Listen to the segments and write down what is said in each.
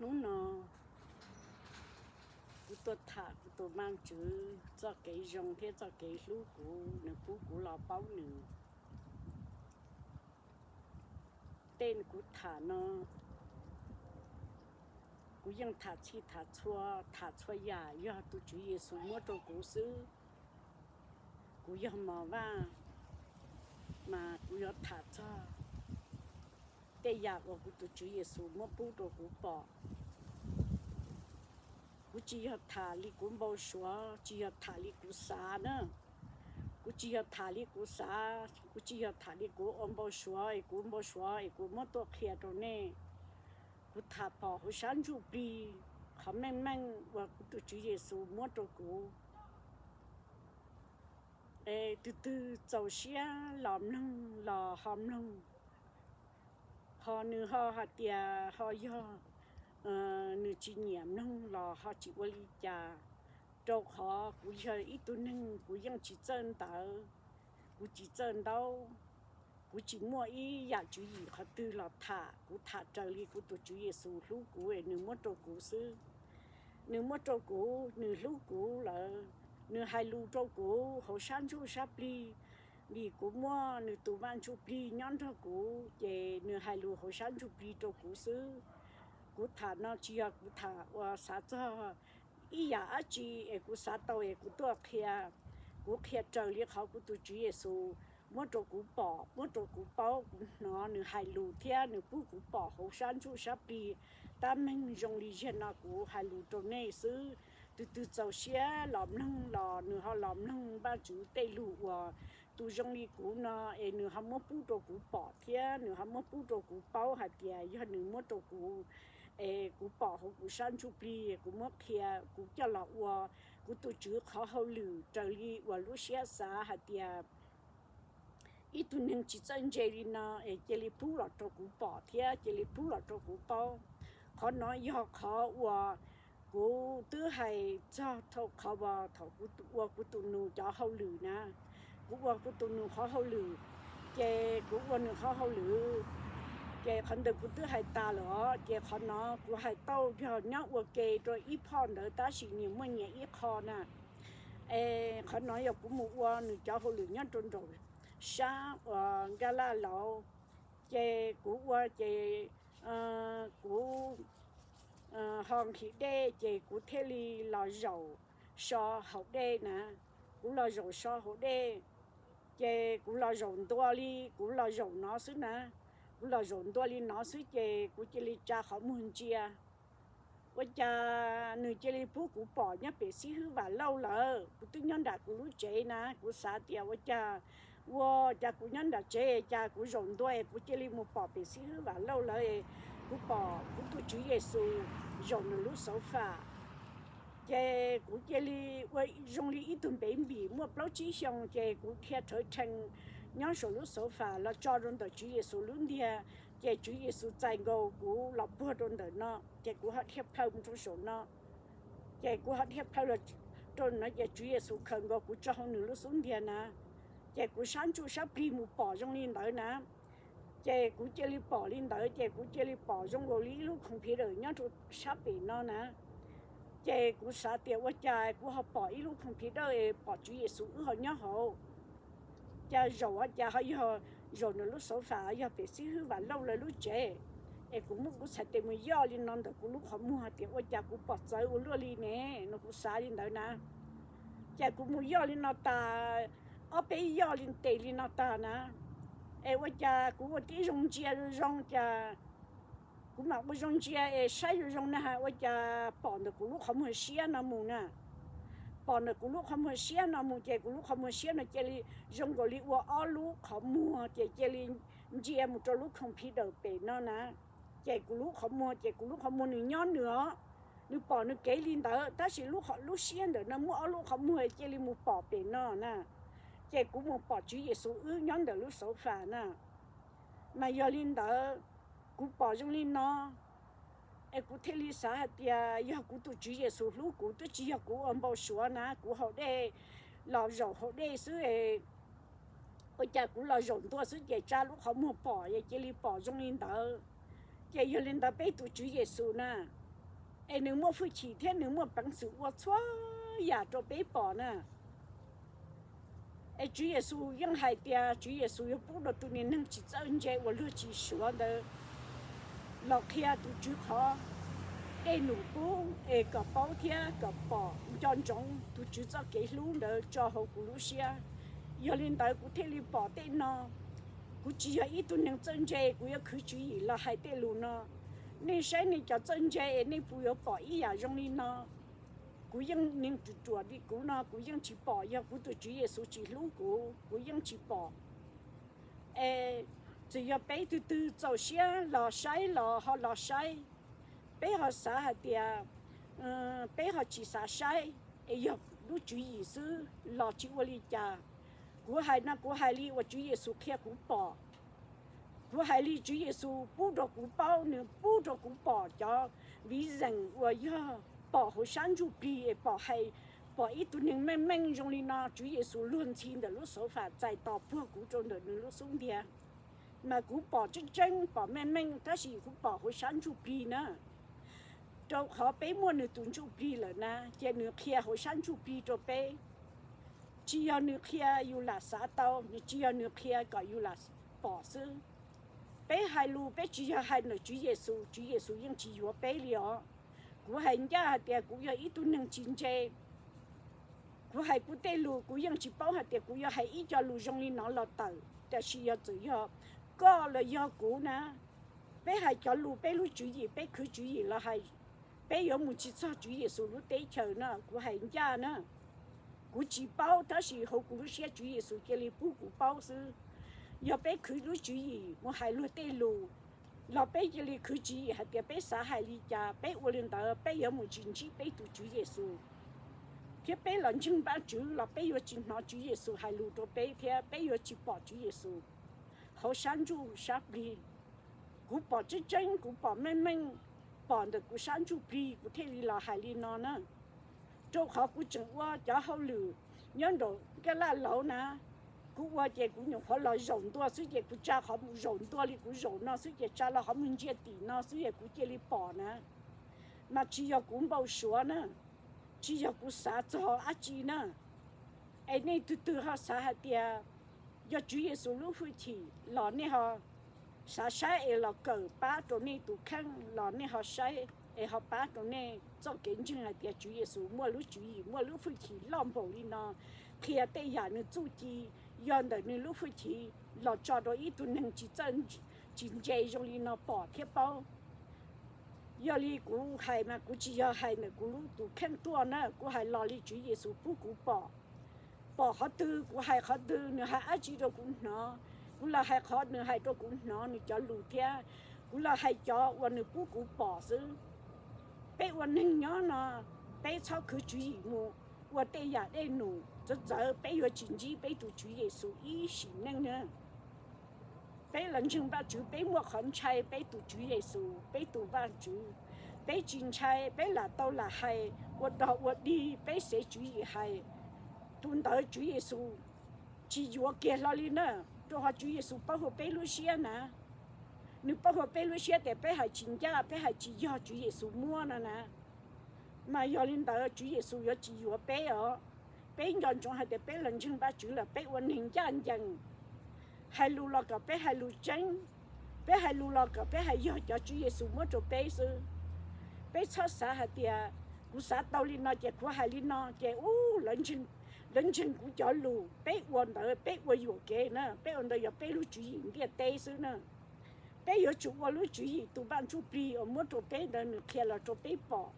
Hnub no kuv tuaj tham kuv tus Vaajtswv txoj kev zoo thiab txoj kev hlub kuv, nws pub kuv los paub nws. Tej kuv tham no, kuv yeej tham txhij tham txhua, tham txhua yam yog tus Tswv Yexus muab rau kuv xwb. Kuv yog Mos Vaj, mas kuv yuav tham txog tej yam uas kuv tus Tswv Yexus muab pub rau kuv pom. Kuv tsis yog tham li kuv npau suav, tsis yog tham li kuv xav na. Kuv tsis yog tham li kuv xav, kuv tsis yog tham li kuv ua npau suav es kuv npau suav es kuv muab tuaj qhia rau nej. Kuv tham pom hauv sab ntsuj plig qhov meej meej uas kuv tus Tswv Yexus muab rau kuv. Es tus twg txaus siab los mloog los ho mloog, ho nws ho hais tias ho yog nws tsis nyiam mloog los ho tsis ua li cas, rau qhov kuv yog ib tug neeg kuv yeej tsis txawj ntawv, kuv tsis txawj ntaub, kuv tsis muaj ib yam tswv yim qhov twg los tham, kuv tham raws li kuv tus Tswv Yexus hlub kuv es nws muab rau kuv xwb. Nws muab rau kuv, nws hlub kuv lawm, nws hais lus rau kuv hauv sab ntsuj sab plig, vim kuv muaj nws tus Vaj Ntsuj Plig nyob nrog kuv ces nws hais lus hauv sab ntsuj plig rau kuv xwb. Kuv tham no tsis yog kuv tham uas xav txog ib yam dab tsi es kuv xav tau es kuv tuaj qhia. Kuv qhia raws li qhov kuv tus Tswv Yexus muab rau kuv pom, muab rau kuv paub, kuv hnov nws hais lus thiab nws pub kuv pom hauv sab ntsuj sab plig tab meeg zoo li ziag no kuv hais lus rau nej xwb. Tus twg txaus siab los mloog los nws ho los mloog Vaj Tswv tej lus uas tus zoo li kuv no es nws ho muab pub rau kuv pom thiab nws ho muab pub rau kuv paub hais tias yog nws muab rau kuv es kuv pom hauv kuv sab ntsuj plig, kuv muab qhia, kuv coj los ua kuv tus Tswv qhov hauj lwm raws li uas lub siab xav hais tias ib tug neeg tsis txawj ntse li no es cia li pub los rau kuv pom thiab cia li pub los rau kuv paub. Qhov no yog qhov uas kuv twb hais txog thaum qhov uas thaum kuv ua kuv tus nus cov hauj lwm na. Kuv ua kuv tus nus qhov hauj lwm, ces kuv ua nws qhov hauj lwm, ces qhov ntawd kuv twb hais tas lawm os. Ces qhov no kuv hais tau yog nyob ua ke rau ib phoj ntawd tab sis nyias muaj nyias ib qho na. Es qhov no yog kuv mus ua nws cov hauj lwm nyob rau nraum sab uas Nkaj Laj Lauv, ces kuv ua ces kuv ho nqhis dej ces kuv thiaj li los zaum so haus dej na. Kuv los zaum so haus dej, ces kuv los zaum ntua li kuv los zaum no xwb na. Kuv los zaum ntua li no xwb ces kuv cia li tsa qhov muag ntsia. Ua cas nws cia li pub kuv pom nyob pem Xib Hwb Vam Lauj lawm. Kuv twb nyob nram kuv lub tsev na, kuv xav tias ua cas, ua cas kuv nyob nram tsev cas kuv zaum ntua es kuv cia li mus pom pem Xib Hwb Vam Lauj lawm. Kuv pom kuv tus Tswv Yexus zaum nws lub xauv fam. Ces kuv cia li ua zoo li ib tug npev npim muaj plaub tsib xyoos ces kuv dhia rhawv rhees nyob saum lub xauv fam los tso rau ntawm Tswv Yexus lub ntiag. Ces Tswv Yexus txais nkaus kuv los puag rau ntawm no, ces kuv ho dhia plhaw mus rau saum no. Ces kuv ho dhia plhaw los rau no ces Tswv Yexus khaws nkaus kuv tso hauv nws lub xub ntiag na. Ces kuv sab ntsuj sab plig mus pom zoo li ntawd na. Ces kuv cia li pom li ntawd ces kuv cia li pom zoo nkaus li ib lub khoom phi dawm nyob rau sab pem no na. Ces kuv xav tias ua cas kuv ho pom ib lub khoom phi dawm es pom Tswv Yexus wb ho nyob hauv. Cas zaum cas ho yog zaum nws lub xauv fam yog pem Xib Hwb Vam Lauj lawv lub tsev. Es kuv muab kuv txhais tes mus yoj li no ntawm kuv lub qhov muag tias ua cas kuv pom txawv ua luaj li ne no kuv xav li ntawd na. Ces kuv mus yoj li no tas, ob peb yoj li tes li no tas na, es ua cas kuv ua tib zoo ntsia zoo zoo cas kuv mam ua zoo ntsia es saib zoo zoo na has ua cas pom ntawm kuv lub qhov muag siab no mus na. Pom ntawm kuv lub qhov muag siab no mus ces kuv lub qhov muag siab no cia li zoo nkaus li ua ob lub qhov muag ces cia li ntsia mus rau lub khoom phi dawm pem no na. Ces kuv lub qhov muag ces kuv lub qhov muag nws nyob nws os, nws pom nws kev li ntawd tab sis lub siab ntawm no muaj ob lub qhov muag cia li mus pom pem no na. Ces kuv mus pom Tswv Yexus wb nyob ntawm lub xauv fam na. Mas yog li ntawd, kuv pom zoo li no, es kuv thiaj li xav hais tias yog kuv tus Tswv Yexus hlub kuv twb tsis yog kuv ua npau suav na, kuv haus dej, los zaum haus dej xwb es ua cas kuv los zaum ntua xwb ces tsa lub qhov muag pom es cia li pom zoo li ntawd. Ces yog li ntawd peb tus Tswv Yexus na, Es nws muaj hwj chim thiab nws muaj peev xwm ua txhua yam rau peb pom na. Es Tswv Yexus yeej hais tias Tswv Yexus yuav pub rau tus niag neeg tsis txawj ntse uas luag tsis suav ntawd los qhia tus Tswv qhov dej num pub es kom paub thiab kom pom nco ntsoov tus Tswv txoj kev hlub ntawd tso hauv kuv lub siab. Yog li ntawd kuv thiaj li pom tej no. Kuv tsis yog ib tug neeg txawj ntse, kuv yuav khwv tswv yim los hais tej lus no. Nej saib nej cov txawj ntse es nej puas yuav pom ib yam zoo li no? Kuv yeej neeg ruam ruam li kuv no kuv yeej tsis pom, yog kuv tus Tswv Yexus tsis hlub kuv, kuv yeej tsis pom. Es txawm yog peb tug twg txaus siab los saib los ho los saib, peb ho xav hais tias peb ho tsis xav saib, es yog lub tswv yim xwb los tsis ua li cas. Kuv hais no kuv hais li uas Tswv Yexus qhia kuv pom. Kuv hais li Tswv Yexus pub rau kuv paub, nws pub rau kuv pom cov viv zees uas yog pom hauv sab ntsuj plig es pom hais, pom ib tug neeg meej meej zoo li no, Tswv Yexus luag ntxhi ntawm lub xauv fam txais tos puag kuv rau ntawm nws lub xub ntiag. Mas kuv pom tseeb tseeb pom meej meej tab sis kuv pom hauv sab ntsuj plig na. Rau qhov peb muaj nws tus ntsuj plig lawm na ces nws qhia hauv sab ntsuj plig rau peb. Tsis yog nws qhia yus lam xav tau, nws tsis yog nws qhia kom yus lam pom xwb. Peb hais lus peb tsis yog hais ntawm Tswv Yexus, Tswv Yexus yeej tsis yuav peb li os. Kuv hais ncaj hais tias kuv yog ib tug neeg tsis ntse. Kuv hais kuv tej lus kuv yeej tsis paub hais tias kuv yuav hais ib co lus zoo li no los tawm, tiam sis yog txawm yog koj los yog kuv na, peb hais cov lus peb lub tswv yim peb khwv tswv yim los hais, peb yuav mus tsis txog Tswv Yexus lub teb chaws na, kuv hais ncaj na. Kuv tsis paub tab sis hauv kuv lub siab Tswv Yexus cia li pub kuv paub xwb. Yog peb khwv lub tswv yim mus hais luag tej lus los peb cia li khwv tswv yim hais tias peb xav hais li cas peb ua li ntawd peb yuav mus tsis ntsib peb tus Tswv Yexus. Thiab peb los ntseeg Vajtswv los peb yuav tsis hnov Tswv Yexus hais lus rau peb thiab peb yuav tsis pom Tswv Yexus hauv sab ntsuj sab plig. Kuv pom tseeb tseeb kuv pom meej meej, pom ntawm kuv sab ntsuj plig kuv thiaj li los hais li no na. Rau qhov kuv tseem ua cov hauj lwm nyob nraum Nkaj Laj Lauv na, kuv ua ces kuv nyuam qhuav los zaum ntua xwb ces kuv tsa qhov mus zaum ntua li kuv zaum no xwb ces tsa los qhov mus ntsia tim no xwb ces kuv cia li pom na. Mas tsis yog kuv npau suav na, tsis yog kuv xav txog dab tsi na. Es nej tus twg ho xav hais tias yog Tswv Yexus lub hwj chim los nej ho xav saib es los kawm pab rau nej tus kheej los nej ho saib es ho pab rau nej txoj kev ntseeg hais tias Tswv Yexus muaj lub tswv yim muaj lub hwj chim loj npaum li no qhia tej yam nws txuj ci yog ntawm nws lub hwj chim los tso rau ib tug neeg tsis txawj tsis ntse zoo li no pom thiab paub. Yog li kuv hais mas kuv tsis yog hais ntawm kuv lub tus kheej tuaj na, kuv hais los li Tswv Yexus pub kuv pom. Pom qhov twg kuv hais qhov twg, nws hais dab tsi rau kuv hnov, kuv los hais qhov nws hais rau kuv hnov nws cov lus thiab kuv los hais cov uas nws pub kuv pom xwb. Peb ua neeg nyob no, peb txhob khwv tswv yim mus ua tej yam dej num txawv txawv peb yuav tsis ntsib peb tus Tswv Yexus ib sim neej na. Peb los ntseeg Vajtswv peb muaj qhov ntshai peb tus Tswv Yexus peb tus Vajtswv. Peb tsis ntshai peb lam tau lam hais ua dog ua dig peb xev tswv yim hais. Tus ntawd Tswv Yexus tsis yuav kiag hlo li na, rau qhov Tswv Yexus paub hauv peb lub siab na. Nws paub hauv peb lub siab tias peb hais tsis ncaj peb hais tsis yog Tswv Yexus muab no na. Mas yog li ntawd Tswv Yexus yuav tsis yuav peb os. Peb nco ntsoov hais tias peb los ntseeg Vajtswv lawm peb ua neeg ncaj ncees. Hais lus los kom peb hais lus tseeb, peb hais lus los kom peb hais yog cov Tswv Yexus muab rau peb xwb. Peb txhob xav hais tias kuv xav tau li no ces kuv hais li no ces u, lawv ntseeg kuv cov lus. Peb ua ntawd peb ua yuam kev na, peb ua ntawd yog peb lub tswv yim ntiaj teb xwb na. Peb yuav tsum ua lub tswv yim tus Vaj Ntsuj Plig uas muab rau peb ntawd nws qhia los rau peb pom,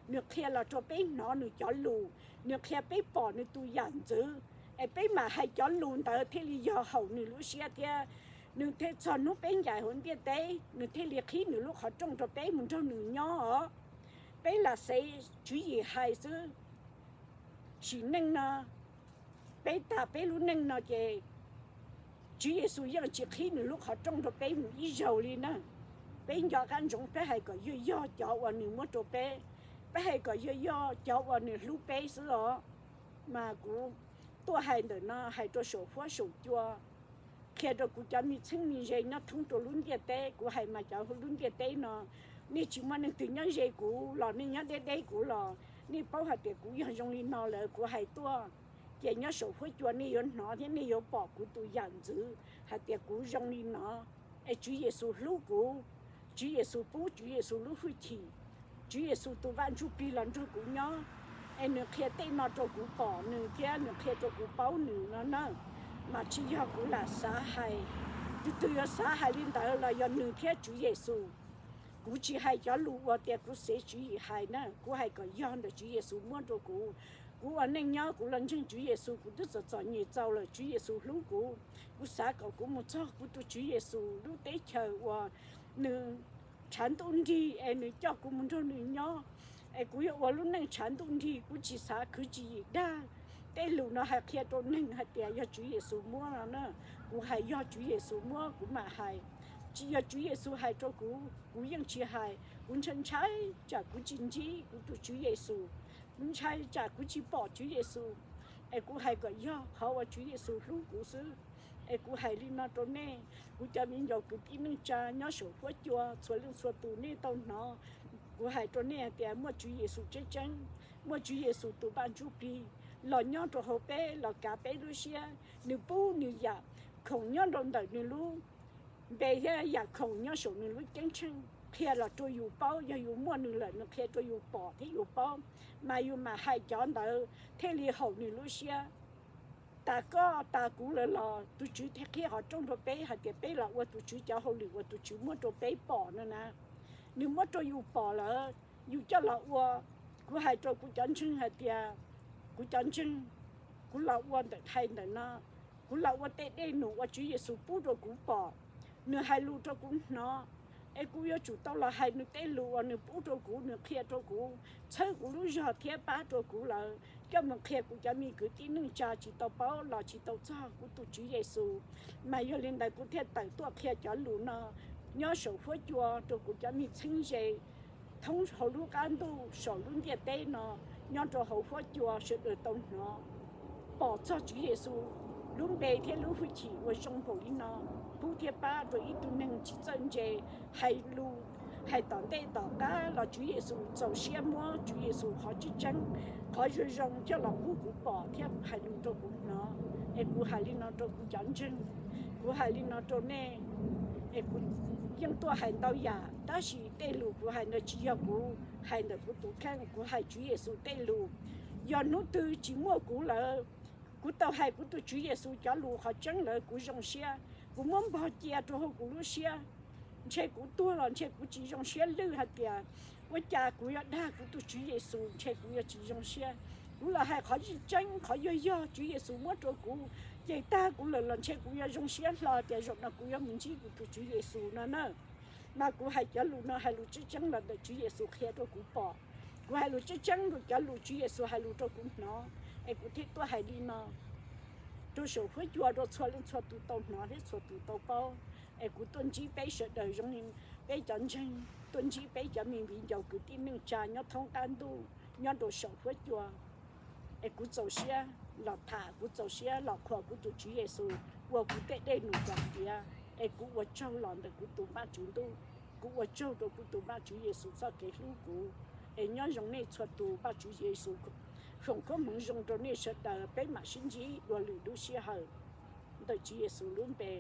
nws qhia los rau peb hnov nws cov lus, nws qhia peb pom nws tus yam ntxwv, es peb mam hais cov lus ntawd thiaj li yog haum nws lub siab thiab nws thiaj txog hnub peb ncaim hauv ntiaj teb nws thiaj li qhib nws lub qhov rooj rau peb mus nrog nws nyob os. Peb lam xev tswv yim hais xwb. Sim neej no, peb tag peb lub neej no ces Tswv Yexus yeej tsis qhib nws lub qhov rooj rau peb mus ib zaug li na. Peb nco qab ntsoov peb hais kom yog yog cov uas nws muab rau peb, peb hais kom yog yog cov uas nws hlub peb xwb os. Mas kuv tuaj hais ntawm no hais rau saum huab saum cua, qhia rau kuv cov me txheeb me ze nyob thoob rau lub ntiaj teb, kuv hais mas cov lub ntiaj teb no Nej tsis muaj neeg twg nyob ze kuv los nej nyob deb deb kuv los nej paub hais tias kuv yog zoo li no lawm kuv hais tuaj, ces nyob saum huab cua nej yuav hnov thiab nej yuav pom kuv tus yam ntxwv hais tias kuv zoo li no. Es Tswv Yexus hlub kuv, Tswv Yexus pub Tswv Yexus lub hwj chim, Tswv Yexus tus Vaj Ntsuj Plig los nrog kuv nyob, es nws qhia tej no rau kuv pom nws thiab nws qhia rau kuv paub nws no na. Mas tsis yog kuv lam xav hais, tus twg yuav xav hais li ntawd los yog nws thiab Tswv Yexus. Kuv tsis hais cov lus uas tias kuv xev tswv yim hais na, kuv hais kom yog ntawm Tswv Yexus muab rau kuv. Kuv ua neej nyob kuv los ntseeg Tswv Yexus kuv twb txom txom nyem txaus lawm, Tswv Yexus hlub kuv. Kuv xav kom kuv mus txog kuv tus Tswv Yexus lub teb chaws uas nws tshav ntuj nrig es nws coj kuv mus nrog nws nyob, es kuv yuav ua lub neej tshav ntuj nrig, kuv tsis xav khwv tswv yim dag. Tej lus no hais qhia rau neeg hais tias yog Tswv Yexus muab no na, kuv hais yog Tswv Yexus muab kuv mam hais. Tsis yog Tswv Yexus hais rau kuv, kuv yeej tsis hais. Kuv ntshai ntshai tsam kuv tsis ntsib kuv tus Tswv Yexus, kuv ntshai tsam kuv tsis pom Tswv Yexus. Es kuv hais kom yog qhov uas Tswv Yexus hlub kuv xwb. Es kuv hais li no rau nej, kuv cov viv ncaus kwv tij neej tsa nyob saum huab cua txhua leej txhua tus nej tau hnov. Kuv hais rau nej hais tias muaj Tswv Yexus tseeb tseeb, muaj Tswv Yexus tus Vaj Ntsuj Plig los nyob rau hauv peb, los kav peb lub siab. Nws pub nws yam khoom nyob rau ntawm nws lub npe thiab yam khoom nyob saum nws lub ceeb tsheej qhia los rau yus paub. Yog yus muaj nws lawm nws qhia rau yus pom thiab yus paub, mas yus mam hais cov ntawd thiaj li haum nws lub siab. Tas koj tas kuv lawm los tus Tswv thiaj qhib qhov rooj rau peb hais tias peb los ua tus Tswv cov hauj lwm uas tus Tswv muab rau peb pom no na. Nws muab rau yus pom lawm, yus coj los ua. Kuv hais rau kuv cov ntseeg hais tias, kuv cov ntseeg, kuv los ua ntawm thais ntawm no, kuv los ua tej dej num uas Tswv Yexus pub rau kuv pom. Nws hais lus rau kuv hnov, es kuv yuav tsum tau los hais nws tej lus uas nws pub rau kuv, nws qhia rau kuv, txhawb kuv lub zog thiab pab rau kuv lawm coj mus qhia kuv cov me kwv tij neej tsa tsis tau paub los tsis tau txog kuv tus Tswv Yexus. Mas yog li ntawd kuv thiaj tawm tuaj qhia cov lus no nyob saum huab cua rau kuv cov me txheeb ze thoob hauv lub qab ntuj saum lub ntiaj teb no, nyob rau hauv huab cua sawv daws tau hnov pom txog Tswv Yexus lub npe thiab lub hwj chim uas zoo npaum li no, pub thiab pab rau ib tug neeg tsis txawj ntse, hais lus, hais tom ntej tom qab los Tswv Yexus txaus siab muab Tswv Yexus qhov tseeb tseeb, qhov zoo zoo coj los pub kuv pom thiab hais lus rau kuv hnov. Es kuv hais li no rau kuv cov ntseeg, kuv hais li no rau nej. Es kuv yeej tuaj hais ntau yam, tab sis tej lus kuv hais ntawd tsis yog kuv hais ntawm kuv tus kheej, kuv hais Tswv Yexus tej lus. Yog hnub twg tsis muaj kuv lawm, kuv tau hais kuv tus Tswv Yexus cov lus qhov tseeb lawm kuv zoo siab, kuv muab npog cia rau hauv kuv lub siab, ntshe kuv tuag los ntshe kuv tsis zoo siab lwj hais tias ua cas kuv yuav dag kuv tus Tswv Yexus, ntshe kuv yuav tsis zoo siab. Kuv los hais qhov tseeb tseeb, qhov yog yog Tswv Yexus muab rau kuv, ces tag kuv lawm los ntshe kuv yuav zoo siab hlo tias zaum no kuv yuav mus ntsib kuv tus Tswv Yexus no na. Mas kuv hais cov lus no hais lus tseeb tseeb los ntawm Tswv Yexus qhia rau kuv pom. Kuv hais lus tseeb tseeb rau cov lus Tswv Yexus hais lus rau kuv hnov, es kuv thiaj tuaj hais li no rau saum huab cua rau txhua leej txhua tus tau hnov thiab txhua tus tau paub. Es kuv tuaj ntsib peb sawv daws zoo li peb cov ntseeg, tuaj ntsib peb cov me viv ncaus kwv tij neej tsa nyob thoob qab ntuj, nyob rau saum huab cua. Es kuv txaus siab los tham, kuv txaus siab los qhuas kuv tus Tswv Yexus ua kuv tej dej num kom tiav. Es kuv ua tsaug los ntawm kuv tus Vajtswv ntuj, kuv ua tsaug rau kuv tus Vajtswv Yexus txoj kev hlub kuv. Es nyob zoo nej txhua tus, Vajtswv Yexus foom koob hmoov zoo rau nej sawv daws, peb mam sib ntsib dua lwm lub sij hawm ntawm Tswv Yexus lub npe.